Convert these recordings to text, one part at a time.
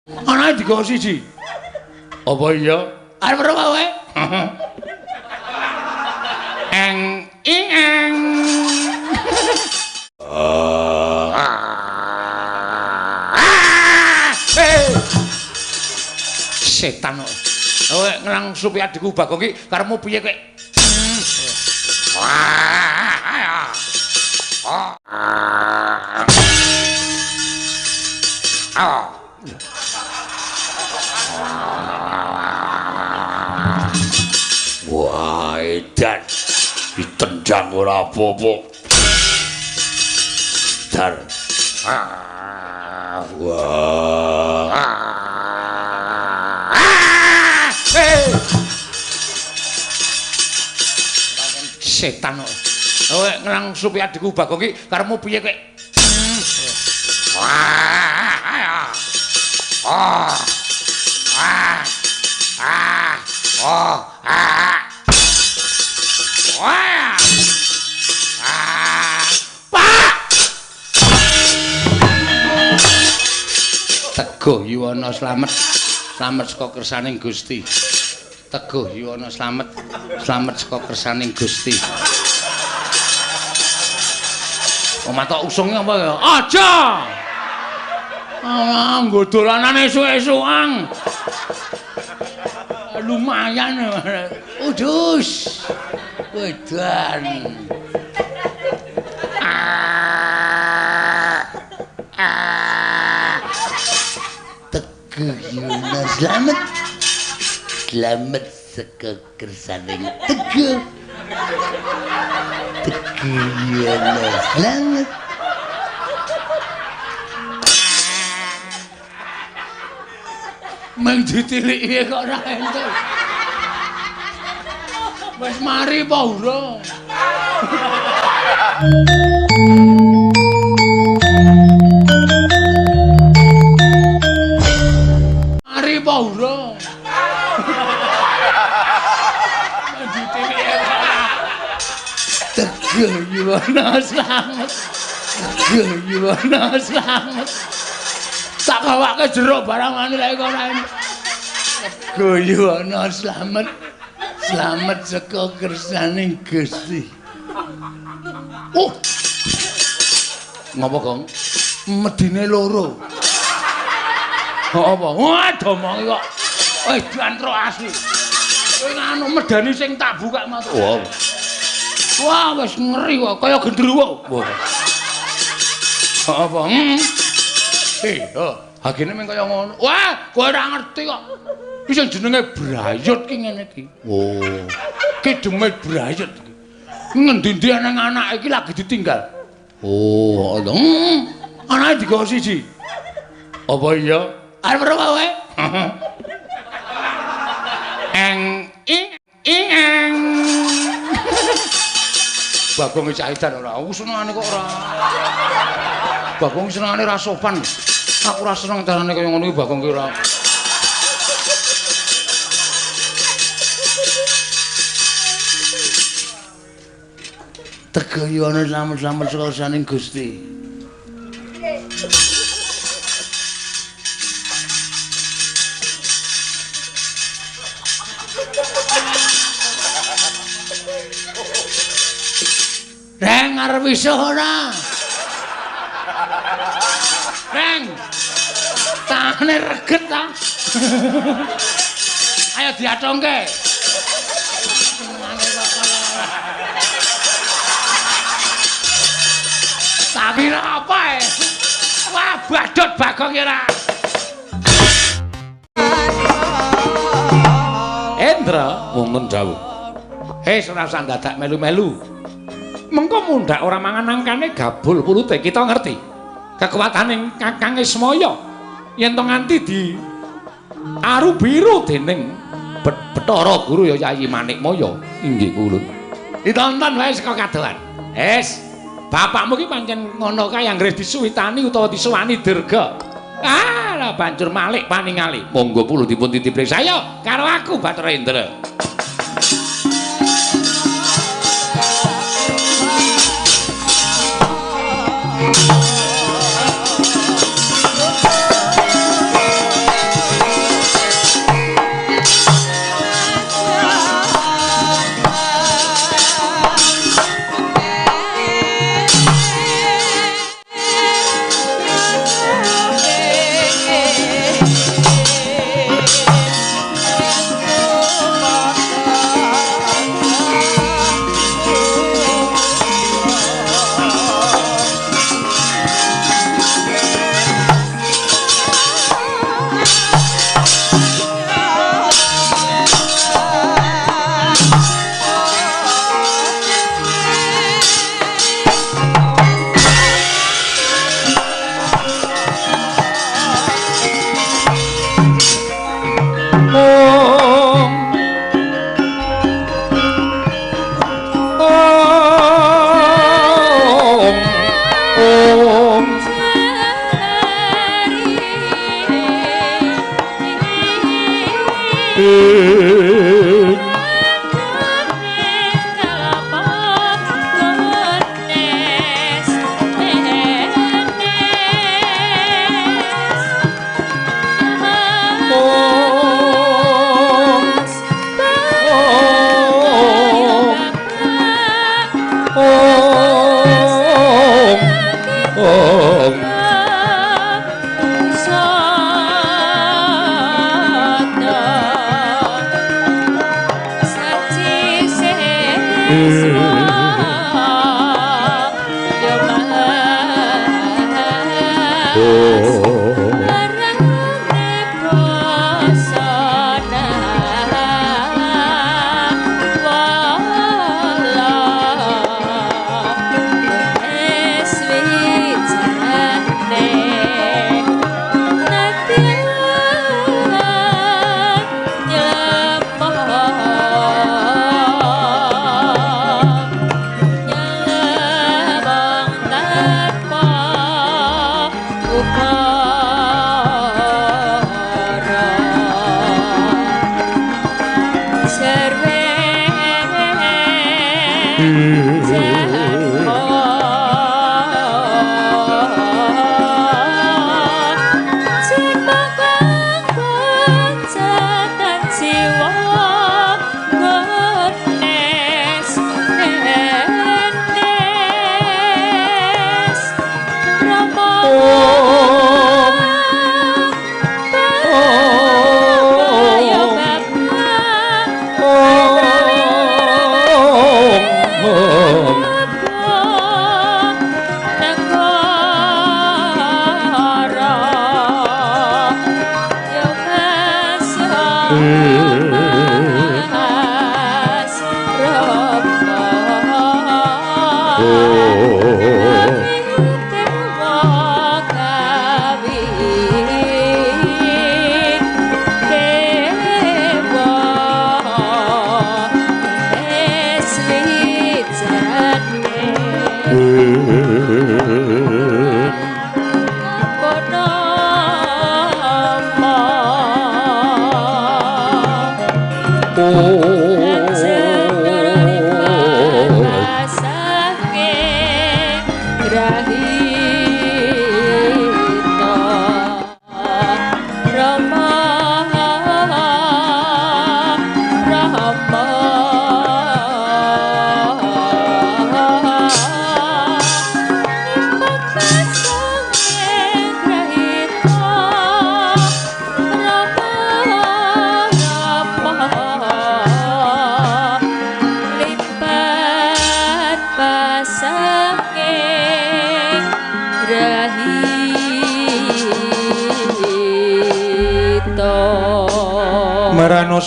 Anake digawa siji. Apa iya? Arep weruh kowe? Eng ing eng. Setan kok. Kowe nglangsupi adikku Bagong iki karepmu piye kowe? Wah, edan. Ditendang ora apa-apa. Dar. Wah. Setan kok. Kowe nglangsupi adikku Bagong iki karepmu piye kowe? Pak. Teguh Yuwana slamet, slamet saka kersaning Gusti. Teguh Yuwana slamet, slamet saka kersaning Gusti. Omah tok usunge apa ya? Aja. Ah, nggo dolanan esuk-esukan. Lumayan. Udus. Wedan. Teguh Yuwana slamet. Slamet saka kersaning Teguh. Teguh Yuwana slamet. Meng ditiliki kok ora entuk. Wis mari apa urung? Mari apa urung? Meng ditiliki kok ora. Teguh Yuwana slamet. Teguh Yuwana slamet. Tak gawake jeruk barang anu lek kok ora. Teguh Yuwana slamet. Slamet saka kersaning Gusti. Oh. Ngopo, Gong? Medine loro. Kok apa? Wah, domongi kok. Wis diantrok asli. Kowe nganu medeni sing tak buka matu. Wah. Wah, wis ngeri kok kaya gendruwo. Wah. Kok apa? Hagene mung kaya ngono. Wah, kowe ora ngerti kok. Iki sing jenenge brayut ki ngene iki. Oh. Ki demit brayut iki. Ngendi-endi nang anake iki lagi ditinggal. Oh, ngono. Anake digawa siji. Apa iya? Arep weruh kowe? Eng ing ing eng. Bagong cah edan ora. Senengane kok ora. Bagong senengane ra sopan. Aku ora seneng carane kaya ngono iki Bagong ki ora. Teguh Yuwana slamet-slamet saka kersaning Gusti. Reng arep iso ora? Reng. Tangane reget ta. Ayo diatongke. Tak kira apa e? Wah, badut Bagong ora. Endra wonten dawuh. Hei, ora usah dadak melu-melu. Mengko mundhak ora mangan angkane gabul pulute kita ngerti. Kekuatane Kakang Ismaya yen to nganti di aru biru dening Bathara Guru ya Yayi Manikmaya inggih kula. Ditonton wae saka kadohan. Wis, bapakmu ki pancen ngono kae anggere disuwitani utawa disuwani dirga. Ah, lah banjur malik paningali. Monggo puluh dipun titip saya karo aku Bathara Indra.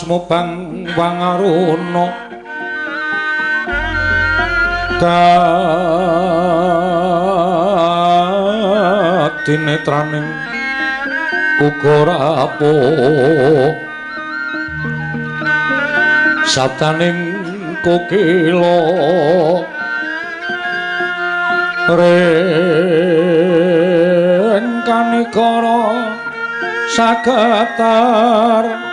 Mubang wangaruna kadinetraning uga rapuh sabdaning kokila ring kanikara sagetar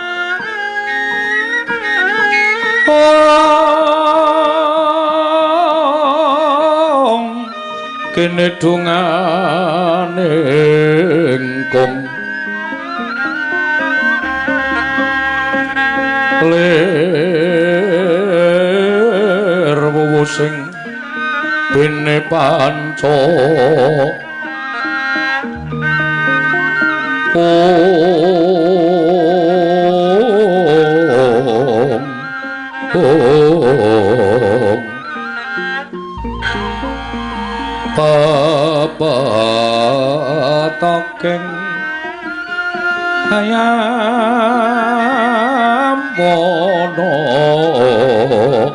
kene dungane engkong lir wuwu sing bene panca om papatokeng hayam wono om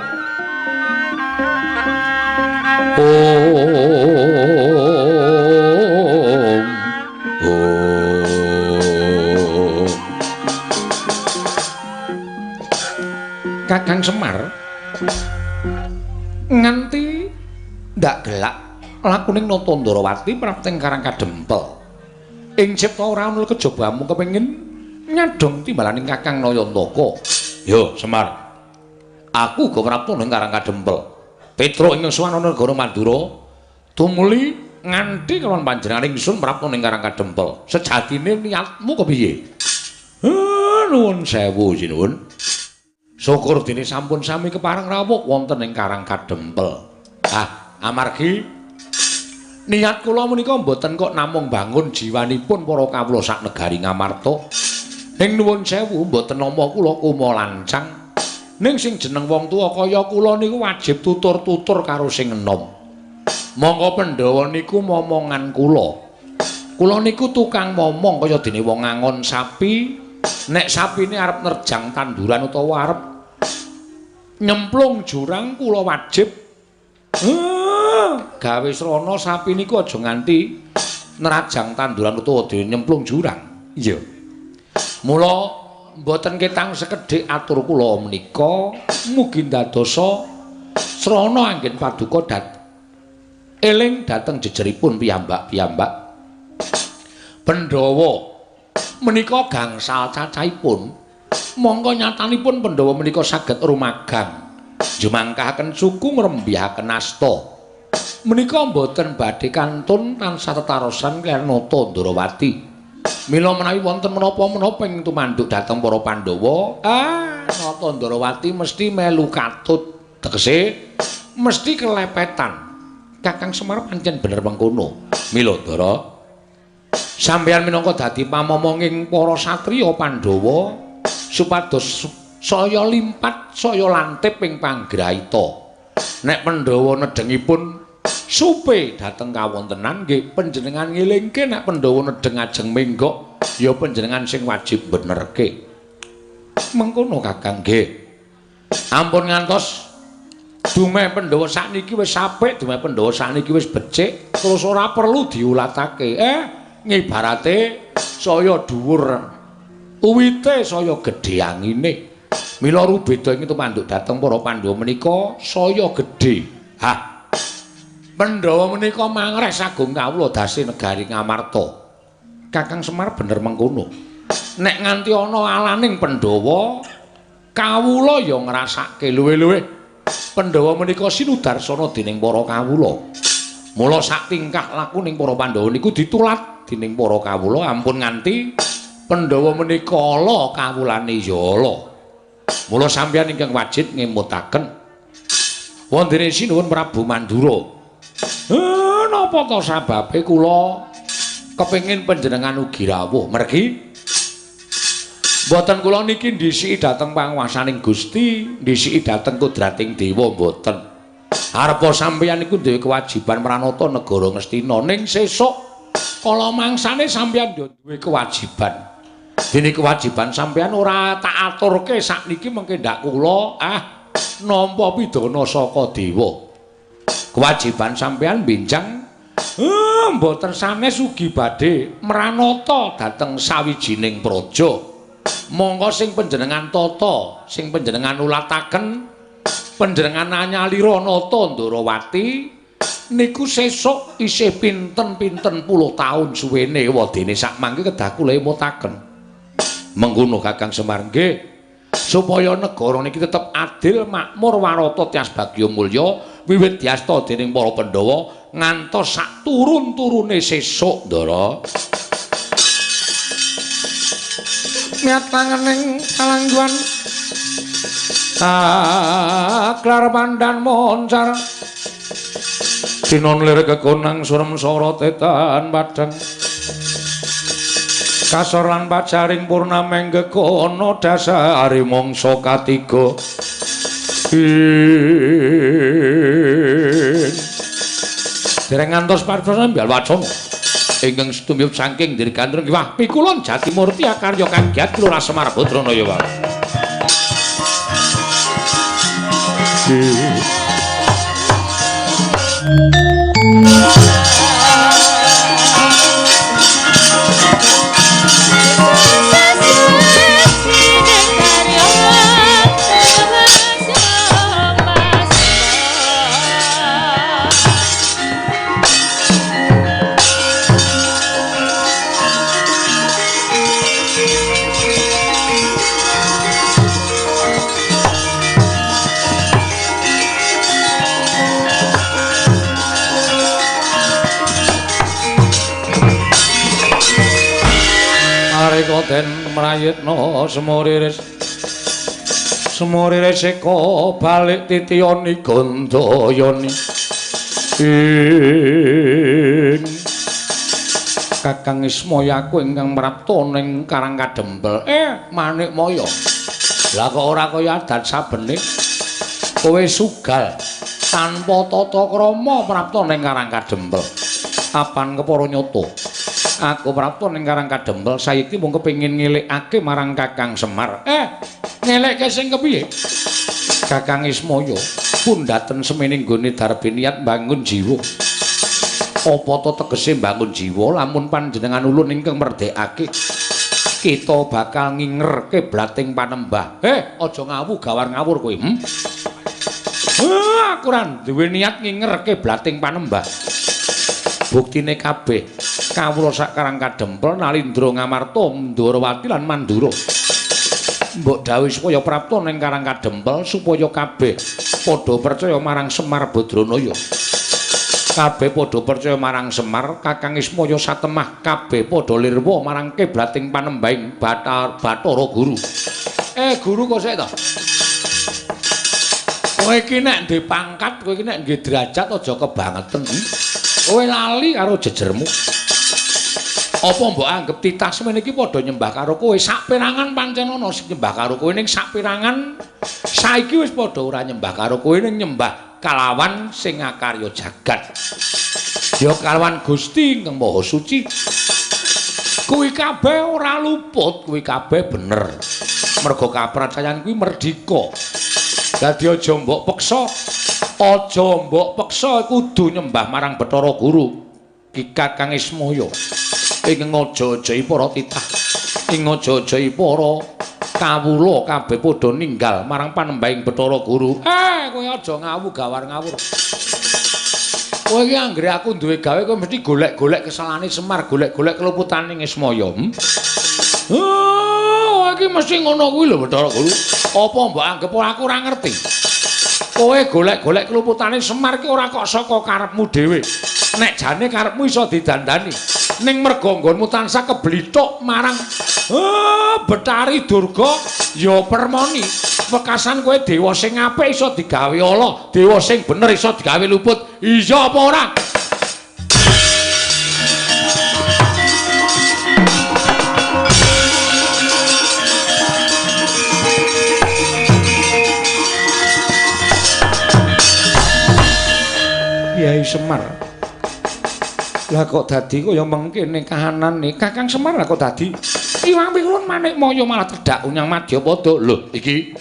om. Kakang Semar nganti ndak gelak lakuning Nata Ndorowati prapting Karang Kadempel. Ing cipta ora ana kejaba amung kepengin Nyadong timbalaning Kakang Nayantaka. Yo, Semar. Aku uga prapta ning Karang Kadempel. Petruk ingkang sowan ana negara Mandura tumuli nganti kalawan panjenengan ingsun prapta ning Karang Kadempel. Sejatine niatmu kepiye? Nuwun sewu sinuwun. Syukur dene sampun sami kepareng rawuh wonten ing Karang Kadempel. Ah, amargi niat kula menika mboten kok namung bangun jiwanipun para kawula sak negari Ngamarta. Ning nuwun sewu mboten nampa kula kuma lancang. Ning sing jeneng wong tuwa kaya kula niku wajib tutur-tutur karo sing enom. Monggo Pandhawa niku momongan kula. Kula niku tukang momong kaya dene wong ngangon sapi. Nek sapine arep nerjang tanduran utawa arep nyemplung jurang kula wajib gawe srana sapi niku aja nganti nerajang tanduran utawa dene nyemplung jurang. Iya. Mula mboten ketang sekedhik atur kula menika mugi ndadosa srana anggen paduka eling dhateng jejeripun piyambak-piyambak. Pandhawa menika gangsal cacahipun, mongko nyatanipun Pandhawa menika saged rumagang jumangkahaken suku ngrembyahaken asta. Menika mboten badhe kantun tansah tetarosan kaliyan Nata Ndrawati. Mila menawi wonten menapa-menapa ing tumanduk dhateng para Pandhawa, Nata Ndrawati mesti melu katut, tegese mesti kelepetan. Kakang Semar pancen bener mengkono. Mila Ndara, sampeyan minangka dadi pamomonging para satriya Pandhawa supados saya limpat, saya lantip ing panggraita. Nek Pandhawa nedhengipun supe dhateng kawontenan nggih panjenengan ngelingke, nek Pandhawa nedheng ajeng menggok ya panjenengan sing wajib benerke. Mengkono Kakang nggih. Ampun ngantos dumeh Pandhawa sakniki wis apik, dumeh Pandhawa sakniki wis becik, terus ora perlu diulatake. Ngibarate saya dhuwur uwite, saya gedhe angine. Mila rubeda ing tumanduk dhateng para Pandhawa menika saya gedhe. Hah. Pandhawa menika mangreh sagung kawula dase negari Ngamarta. Kakang Semar bener mengkono. Nek nganti ana alaning Pandhawa, kawula ya ngrasake luwih-luwih. Pandhawa menika sinudarsana dening para kawula. Mula sak tingkah lakuning para Pandhawa niku ditulat dening para kawula, ampun nganti Pandhawa menika ala kawulane ya ala. Mula sampeyan ingkang wajib ngemutaken wontene sinuwun Prabu Mandura. Napa to sababe kula kepengin panjenengan ugi rawuh? Mergi mboten kula niki ndhisiki dhateng panguwasaning Gusti, ndhisiki dhateng kodrating dewa mboten. Arepa sampeyan niku duwe kewajiban mranata negara Ngastina, ning sesuk kala mangsane sampeyan duwe kewajiban. Dene kewajiban sampeyan ora tak aturke sakniki mengke ndak kula nampa pidana saka dewa. Kewajiban sampeyan benjang mboten sanes ugi badhe mranata dhateng sawijining praja. Monggo sing panjenengan tata, sing panjenengan ulataken, panjenengan anyalira Nata Ndrawati niku sesuk isih pinten-pinten puluh taun suwene, wadene sak mangke kedah kula emutaken. Mengkono Kakang Semar nggih, supaya negara niki tetep adil, makmur, warata, tias bagya mulya wiwit diasta dening para Pandhawa ngantos sak turun-turune sesuk, Ndara. Miat tangening kalangguan aklar pandan moncar sinon lir kekonang surem sorot etan padhang kasor lan pajaring purnameng gekono dasare mangsa katiga. Dereng ngantos partosan mbal wacana ingkang setumiyup saking Dirgantara Wah Pikulon Jatimurti akarya kagiat Lurah Semar Badranaya. Den mrayitna semuriris. Semuriris eka balik titiyani gandayani. Ing Kakang Ismaya aku ingkang mrapta ning Karang Kadempel. Manikmaya. Lah kok ora kaya adat sabene kowe sugal tanpa tata krama prapta ning Karang Kadempel. Apan kepara nyata? Aku prapta ning Karang Kadempel saiki mung kepengin ngelikake marang Kakang Semar. Ngelikke sing kepiye? Kakang Ismaya pundhaten semene nggone darbe niat mbangun jiwa. Apa to tegese mbangun jiwa lamun panjenengan ulun ingkang merdekake kita bakal nginger kiblating panembah. Aja ngawu gawar ngawur kowe. Aku ora duwe niat nginger kiblating panembah. Buktine kabeh kawula sak Karang Kadempel Nalindra Ngamarta Ndorowati lan Mandura. Mbok dawuhi supaya prapta ning Karang Kadempel supaya kabeh padha percaya marang Semar Badranaya. Kabeh padha percaya marang Semar, Kakang Ismaya satemah kabeh padha lirwa marang kiblating panembahing Bathara Guru. Guru kok sik to? Kowe iki nek ndek pangkat, kowe iki nek nggih derajat aja kebangeten. Kowe lali karo jejermu. Apa mbok anggep titah semene iki padha nyembah karo kowe? Saperangan pancen ana sing nyembah karo kowe, ning saperangan saiki wis padha ora nyembah karo kowe, ning nyembah kalawan sing ngakarya jagat. Ya kalawan Gusti ingkang Maha Suci. Kuwi kabeh ora luput, kuwi kabeh bener. Mergo kapracayan kuwi merdika. Dadi aja mbok peksa, aja mbok peksa kudu nyembah marang Bathara Guru Ki Kakang Ismaya. Ing ngaja-ajahi para titah, ing ngaja-ajahi para kawula kabeh padha ninggal marang panembahing Bathara Guru. Kowe aja ngawu gawar ngawur. Kowe iki anggere aku duwe gawe kowe mesti golek-golek kesalahane Semar, golek-golek keluputane Ismaya. Kowe iki mesti ngono kuwi lho Bathara Guru. Apa mbok anggep aku ora ngerti? Kowe golek-golek keluputane Semar ki ora kok saka karepmu dhewe. Nek jane karepmu iso didandani. Ning mergo nggonmu tansah keblithuk marang Betari Durga ya permoni. Wekasan kowe dewa sing apik iso digawe ala, dewa sing bener iso digawe luput. Iya apa ora? Kyai Semar. Lah kok dadi kaya mengkene kahanane Kakang Semar lah kok dadi Iwang Pikulun Manikmaya malah tedhak unyang Madyapada. Lho iki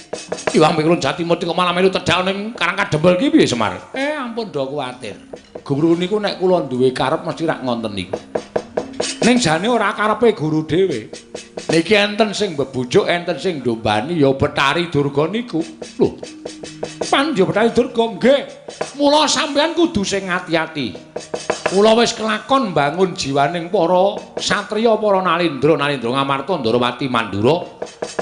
Iwang Pikulun Jatimurti kok malah melu tedhak ning Karang Kadempel iki piye Semar? Ampun do kuwatir. Guru niku nek kula duwe karep mesti rak ngonten niku. Ning jane ora karepe guru dhewe. Niki enten sing bebujuk, enten sing ndombani ya Betari Durga niku. Lho. Pandya Betari Durga nggih. Mula sampeyan kudu sing ati-ati. Kula wis kelakon mbangun jiwaning para satriya, para nalindra, nalindra Ngamarta, Ndorowati, Mandura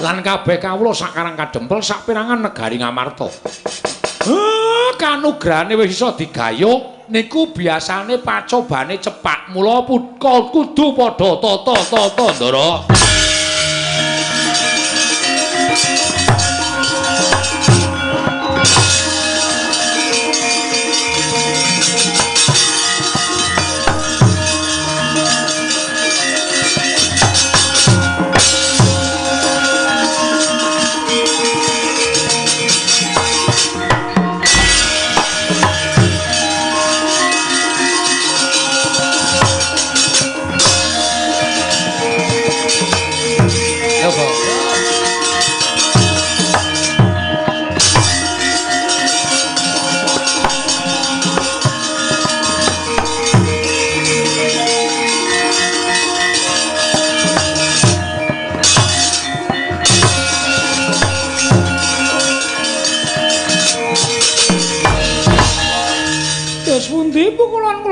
lan kabeh kawula sak Karang Kadempel sak perangan negari Ngamarta. Kanugrahane wis iso digayuh niku biasane pacobane cepak. Mula kudu padha tata-tata, Ndara.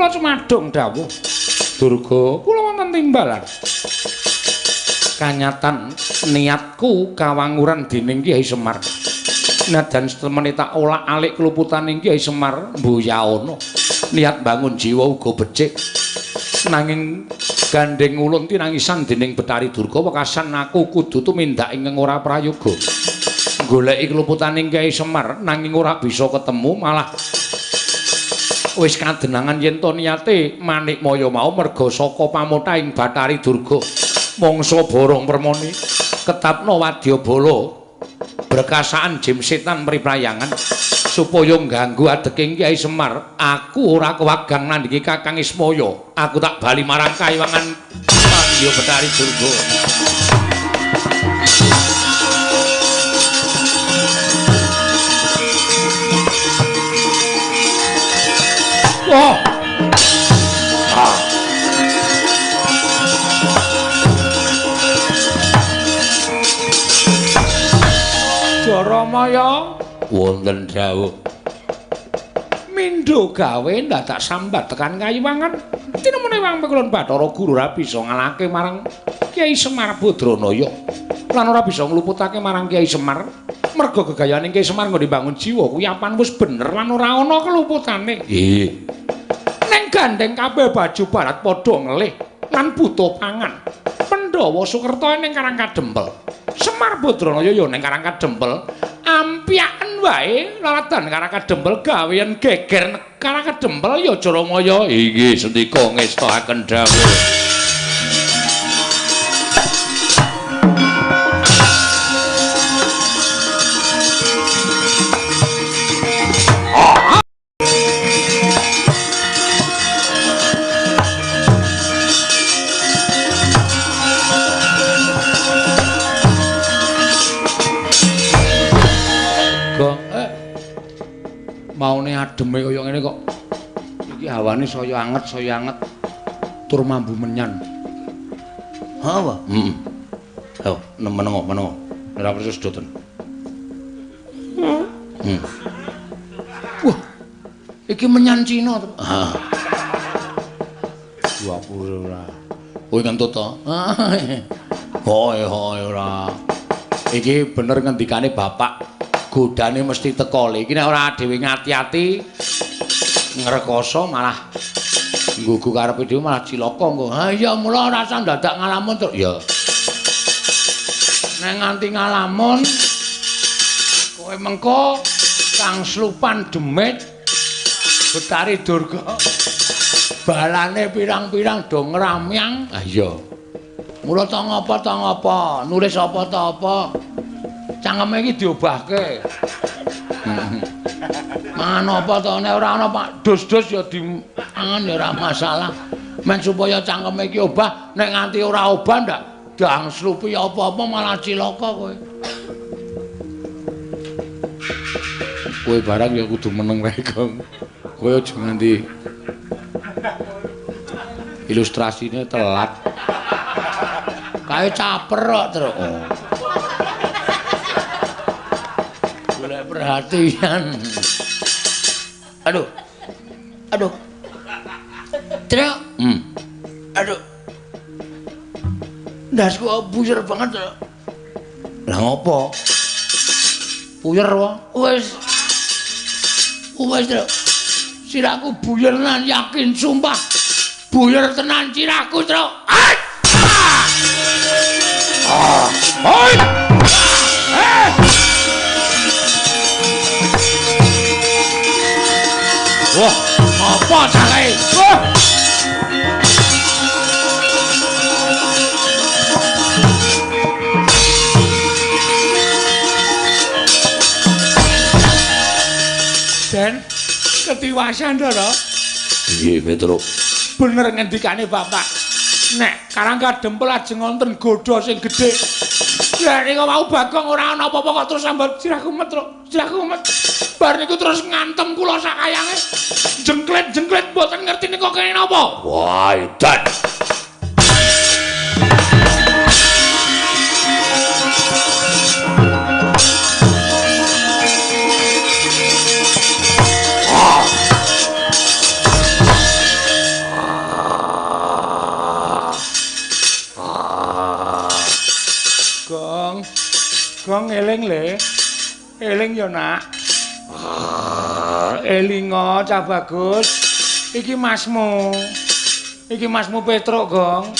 Cumadung dawuh Durga, kula wonten timbalan. Kanyatan niatku kawanguran dening Kyai Semar. Najan setemene tak olak-alik keluputane Kyai Semar mbuyaana. Niat bangun jiwa uga becik. Nanging Gandeng ulun tinangisan dening Bathari Durga wekasan aku kudu tumindak ingkang ora prayoga. Goleki keluputaning Kyai Semar nanging ora bisa ketemu, malah wis kadenangan yen to niate Manikmaya mau merga saka pamothahing Bathari Durga. Mangsa borong permoni ketapno wadyabala berkasaan jim setan mriprayangan supaya ngganggu adeking Kyai Semar. Aku ora kewagang nandhingi Kakang Ismaya. Aku tak bali marang kayiwangan Pandya Bathari Durga. Wah. Ah. Jaramaya wonten dawuh. Mindho gawe ndadak sambat tekan kayiwangan. Tinemune wang pekulon Bathara Guru ora bisa ngalahke marang Kyai Semar Badranaya. Lan ora bisa ngluputake marang Kyai Semar. Merga gegayane Kyai Semar nggone bangun jiwa kuwi apan wis bener lan ora ana keluputane. Nggih. Neng gandeng kabeh baju barat padha ngelih lan butuh pangan. Pandhawa Sukerta ning Karang Kadempel. Semar Badranaya ya ning Karang Kadempel. Ampyaken wae laladan Karang Kadempel gawean geger Karang Kadempel ya Jaramaya. Inggih sendika ngestokaken dawuh. Maune ademe kaya ngene kok iki hawane saya anget tur mambu menyan. Ha apa? Heeh. Ayo menengo menengo. Ora perlu sedoten. Heeh. Wah. Iki menyan Cina to. Ha. 20 ora. Kowe ngentut to? Hoi hoi ora. Iki bener ngendikane bapak. Godane mesti teko. Iki nek ora dhewe ngati-ati ngrekoso malah nggugu karepe dhewe malah cilaka engko. Ha iya mula ora usah dadak ngalamun to. Ya. Nek nganti ngalamun kowe mengko kang slupan demit Bathari Durga balane pirang-pirang do ngramyang. Ha iya. Mula ta ngapa nulis apa ta apa. Cangkeme iki diobahke. Mangan apa to nek ora ana Pak dus-dus ya dimangan ya ora masalah. Men supaya cangkeme iki obah, nek nganti ora obah ndak dang slupi apa-apa malah cilaka kowe. Kowe barang ya kudu meneng wae, Gong. Kowe aja nganti ilustrasine telat. Kae caper kok, Truk. Oh. Golek perhatian. Aduh. Aduh. Truk. Aduh. Ndasku buyer banget, Truk. Lah ngopo? Puyer wae. Wis. Wis, Truk. Sirahku buyer tenan yakin sumpah. Buyer tenan sirahku, Truk. Ah! Oi! Eh! Wah, apa cah? Wah! Den, ketiwasan to, Nggih, Petruk. Bener ngendikane Bapak. Nek Karang Kadempel ajeng wonten godha sing gedhe. Lah nika wau Bagong ora ana apa-apa kok terus sambat sirahku met, Truk. Sirahku met. Bar niku terus ngantem kula sakayange. Jengklet-jengklet mboten ngerti nika kene napa. Wah, edan. Gong. Gong eling le. Eling ya, Nak. Elingo cah bagus. Iki masmu. Iki Masmu Petruk, Gong.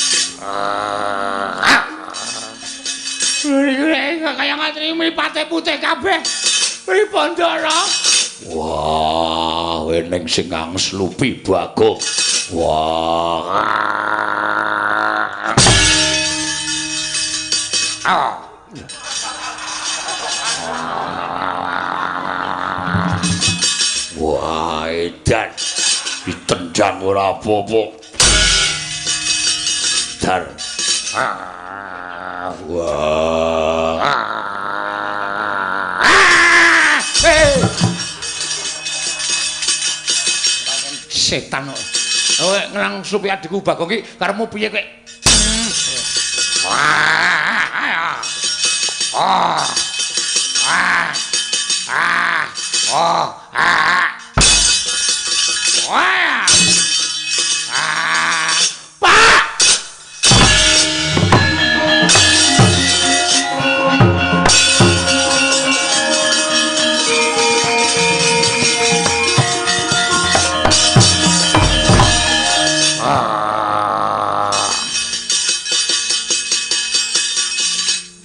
Iki kaya ngatri mripate putih kabeh. Pripun, Ndara? Wah, eneng sing angslupi Bagong. Wah. Wah, edan. Ditendang ora apa-apa. Dar. Wah. Setan kok. Kowe nglangsupi adikku Bagong iki karepmu piye kowe? Pak!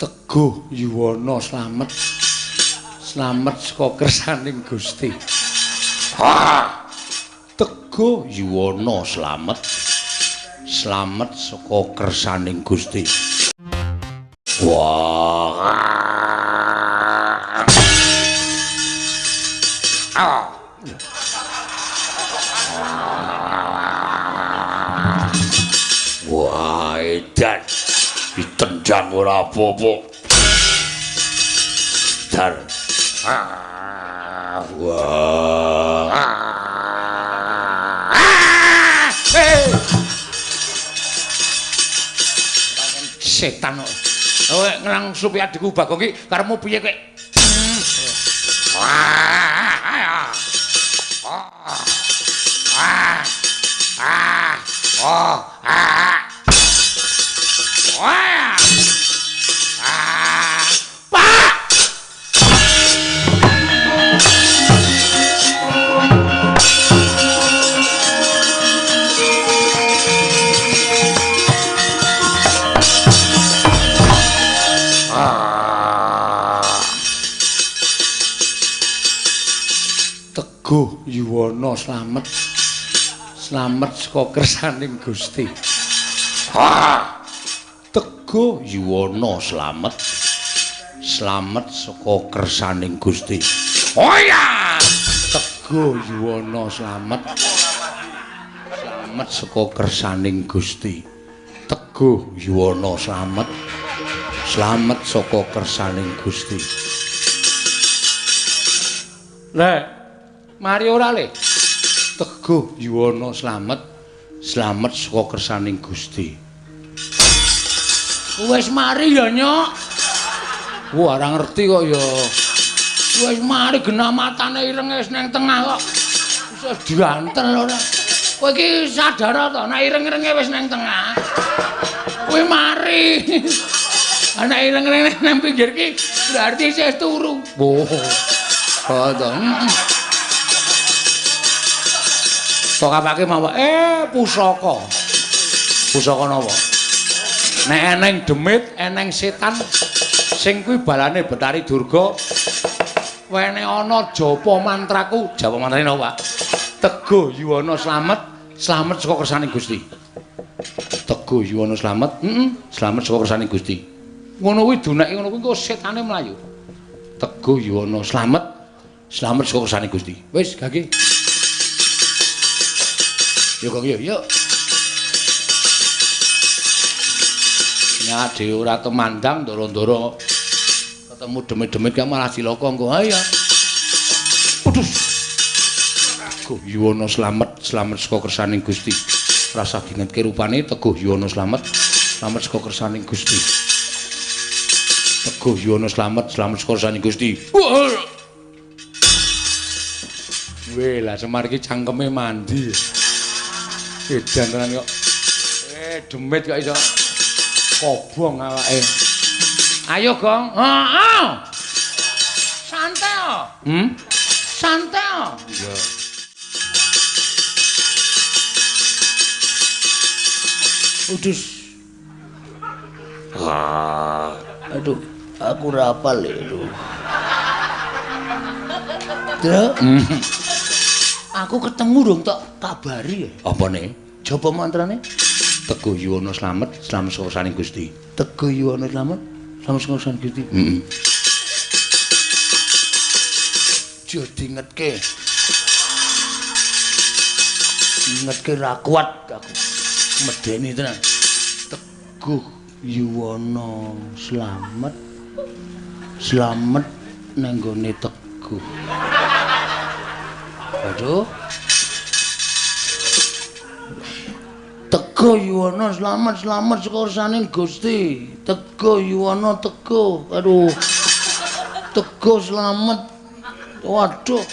Teguh Yuwana slamet. Slamet saka kersaning Gusti. Teguh Yuwana slamet. Slamet saka kersaning Gusti. Wah. Wah, edan. Ditendang ora apa-apa. Dar. Wah. Setan kok. Kowe nglangsupi adikku Bagong iki karepmu piye kowe? Pak! Teguh Yuwana slamet. Slamet saka kersaning Gusti. Teguh Yuwana slamet. Slamet saka kersaning Gusti. Oh iya. Teguh Yuwana slamet. Slamet saka kersaning Gusti. Teguh Yuwana slamet. Slamet saka kersaning Gusti. Lek, mari ora le? Teguh Yuwana slamet. Slamet saka kersaning Gusti. Wis mari ya, Nyok. Wah, ora ngerti kok ya. Wis mari genah matane ireng wis nang tengah kok. Wis diantel ora. Kowe iki sadar to nek ireng-irenge wis nang tengah. Kowe mari. Ana ireng-ireng nang pinggir ki berarti isih turu. Oh. Oh to. Tok apake mawon pusaka. Pusaka napa? Nek eneng demit, eneng setan sing kuwi balane Betari Durga. Wene ana japa mantraku, japa mantrane napa, Pak? Teguh Yuwana slamet, slamet saka kersaning Gusti. Teguh Yuwana slamet, slamet saka kersaning Gusti. Ngono kuwi duneke ngono kuwi engko setane mlayu. Teguh Yuwana slamet, slamet saka kersaning Gusti. Wis, gage. Yo kok yo, yo. Nek dhewe ora temandang ndoro-ndoro ketemu demit-demit kan malah cilaka engko. Ayo. Waduh. Teguh Yuwana slamet, slamet saka kersaning Gusti. Rasa dingetke rupane Teguh Yuwana slamet, slamet saka kersaning Gusti. Teguh Yuwana slamet, slamet saka kersaning Gusti. Weh, lah Semar iki cangkeme mandi. Edan tenan kok. Demit kok iso kobong awake. Ayo, Gong. Heeh. Santai. Santai. Iya. Udus. Aduh, aku ora apal lho. Truk. Aku ketemu dong tak kabari ya. Apane? Japa mantrane? Teguh Yuwana slamet, slamet saka saning Gusti. Teguh Yuwana slamet, slamet saka saning Gusti. Heeh. Aja dingetke. Ngetke ra kuat aku. Medeni tenan. Teguh Yuwana slamet. Slamet nang gone Teguh. Aduh. Teguh Yuwana slamet, slamet saka saning Gusti. Teguh Yuwana teguh. Aduh. Teguh slamet. Waduh.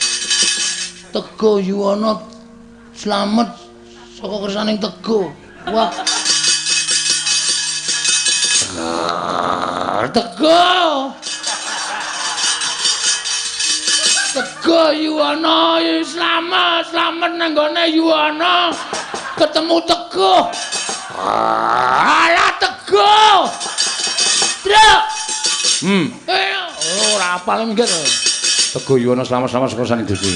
Teguh Yuwana slamet saka kersaning Teguh. Wah. Teguh. Teguh Yuwana slamet, slamet nang gone Yuwana. Ketemu Teguh. Alah Teguh. Truk. Ora apal minggir. Teguh Yuwana slamet, slamet saka saning Gusti.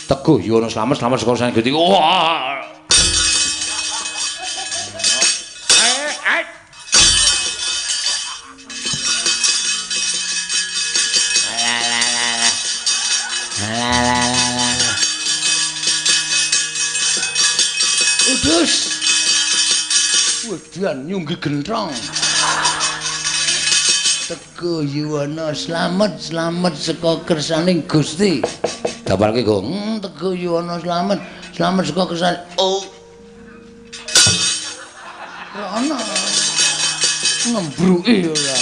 Teguh Yuwana slamet, slamet saka saning Gusti. Wah. Udus. Wedan nyunggi gentrong. Teguh Yuwana slamet, slamet saka kersaning Gusti. Dapalke, Gong. Teguh Yuwana slamet, slamet saka kersane. Oh. Ora ana. Ngembruki ora.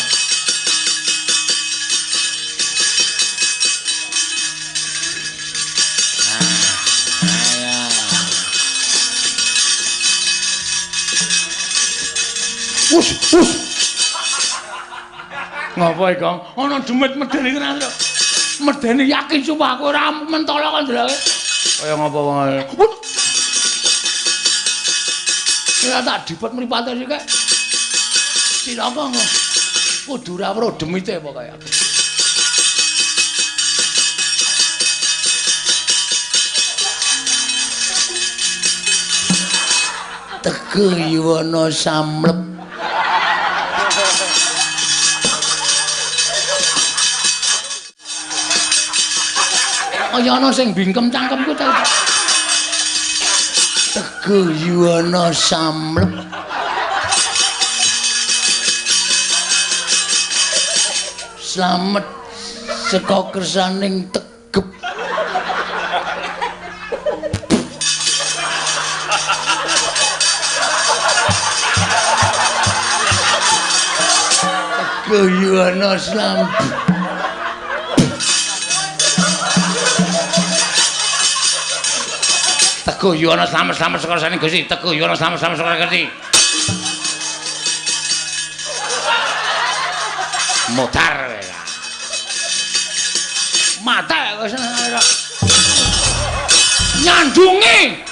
Wus, wus. Ngapa iki, Kang? Ana demit medeni tenan lho. Medeni yakin sumpah aku ora mentolo kok ndeloke. Kaya ngapa wong. Ora tak dipet mripate sik. Cilaka kok. Kudu ora weruh demite pokoke aku. Teguh Yuwana samlep. Kaya ana sing bingkem cangkemku ta. Teguh Yuwana samlep. Slamet saka kersaning Tegep. Teguh Yuwana slamet. Teguh Yuwana slamet, slamet saka saning Gusti. Teguh Yuwana slamet, slamet saka Gusti. Modar kowe. Mate wis nyandungi.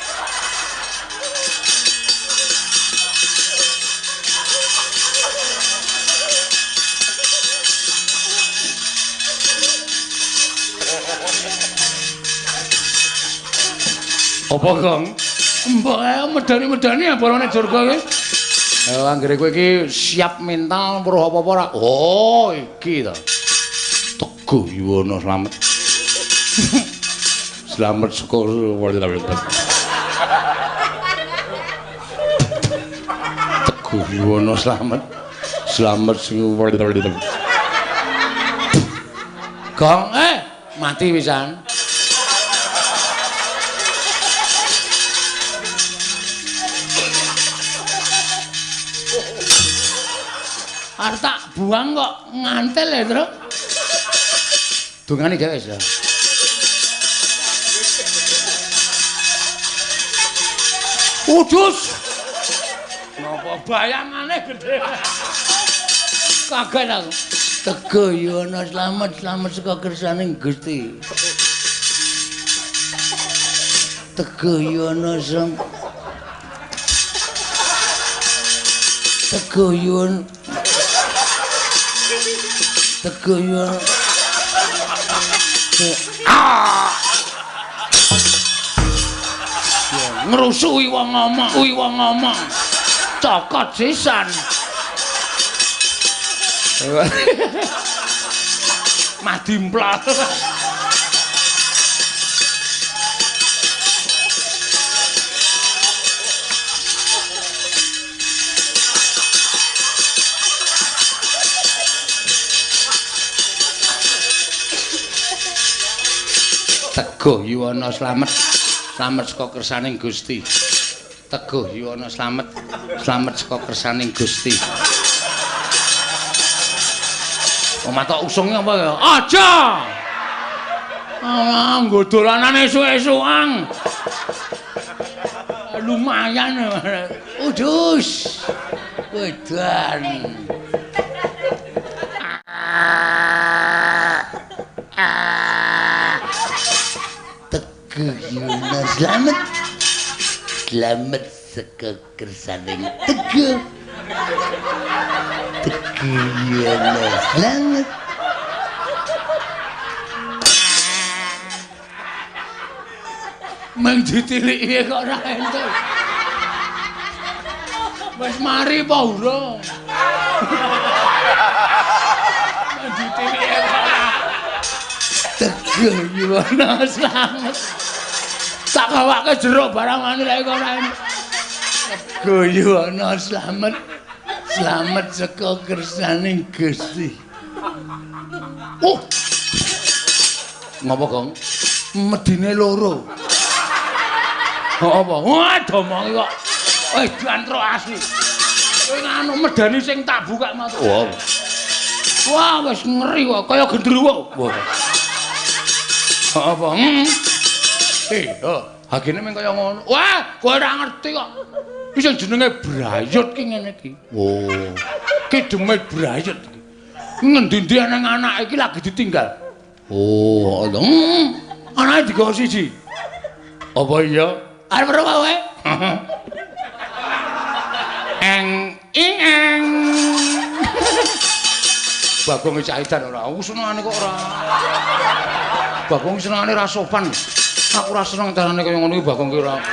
Apa, Gong? Mbok ae medani-medani abalane Durga iki. Anggere kowe iki siap mental weruh apa-apa ora? Oh, iki to. Teguh Yuwana slamet. Slamet saka Teguh Yuwana slamet. Slamet sing Gong, mati pisan. Arep tak buang kok ngantel ya, Truk. Dungane gawe wis. Udus. Napa bayangane gedhe. Kaget aku. Teguh Yuwana slamet, slamet saka kersaning Gusti. Teguh Yuwana slamet. Teguh Yuwono. Teguh Yuwono. Ah. Ngrusuhi wong ngomong, kuwi wong ngomong. Cokot sisan. Mah dimplal. Teguh Yuwono slamet, slamet saka kersaning Gusti. Teguh Yuwono slamet, slamet saka kersaning Gusti. Omah tok usunge apa ya? Aja. Ah, nggo dolanane esuk-esukan. Lumayan. Udus. Wedan. Teguh Yuwono slamet, slamet saka kersaning Teguh. Teguh Yuwono slamet. Meng ditiliki kok ora entuk. Wis mari apa urung? Meng ditiliki kok ora. Teguh Yuwono slamet. Tak gawake jeruk barang maneh lek kok ora entuk. Teguh Yuwono slamet. Slamet saka kersaning Gusti. Oh. Ngopo, Gong? Medine loro. Apa? Wah, domongi kok. Wis diantrok asli. Kowe nganu medani sing tak buka matu. Wah. Wah, wis ngeri kok kaya gendruwo. Wah. Apa? Hagene mung kaya ngono. Wah, kowe ora ngerti kok. Iki sing jenenge brayut ki ngene iki. Oh. Ki demit brayut iki. Ngendi-endi nang anake iki lagi ditinggal. Oh, lho. Anake digawa siji. Apa iya? Arep weruh kowe? Eng ing eng. Bagong caitan ora. Aku senengane kok ora. Bagong senengane ra sopan. Aku ora seneng carane kaya ngono iki Bagong ki ora.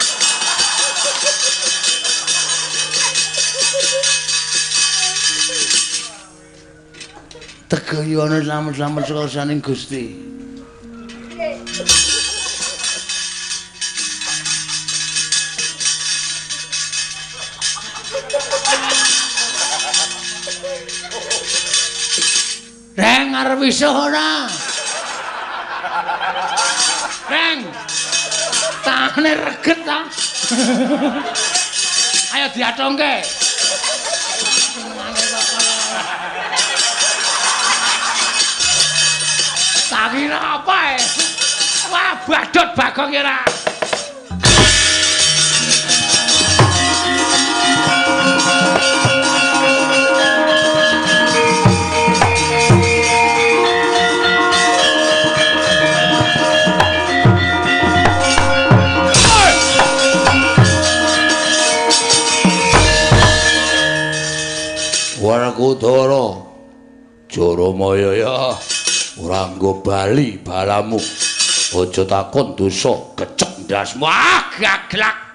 Teguh Yuwono slamet-slamet saka kersaning Gusti. Reng arep iso ora? Reng. Tangane reget ta. Ayo diatongke. Tak kira apa e? Wah, badut Bagong ora. Werkudara Jaramaya ya ora nggo bali balamu. Aja takon dosa kecek ndasmu. Ah, gaglak.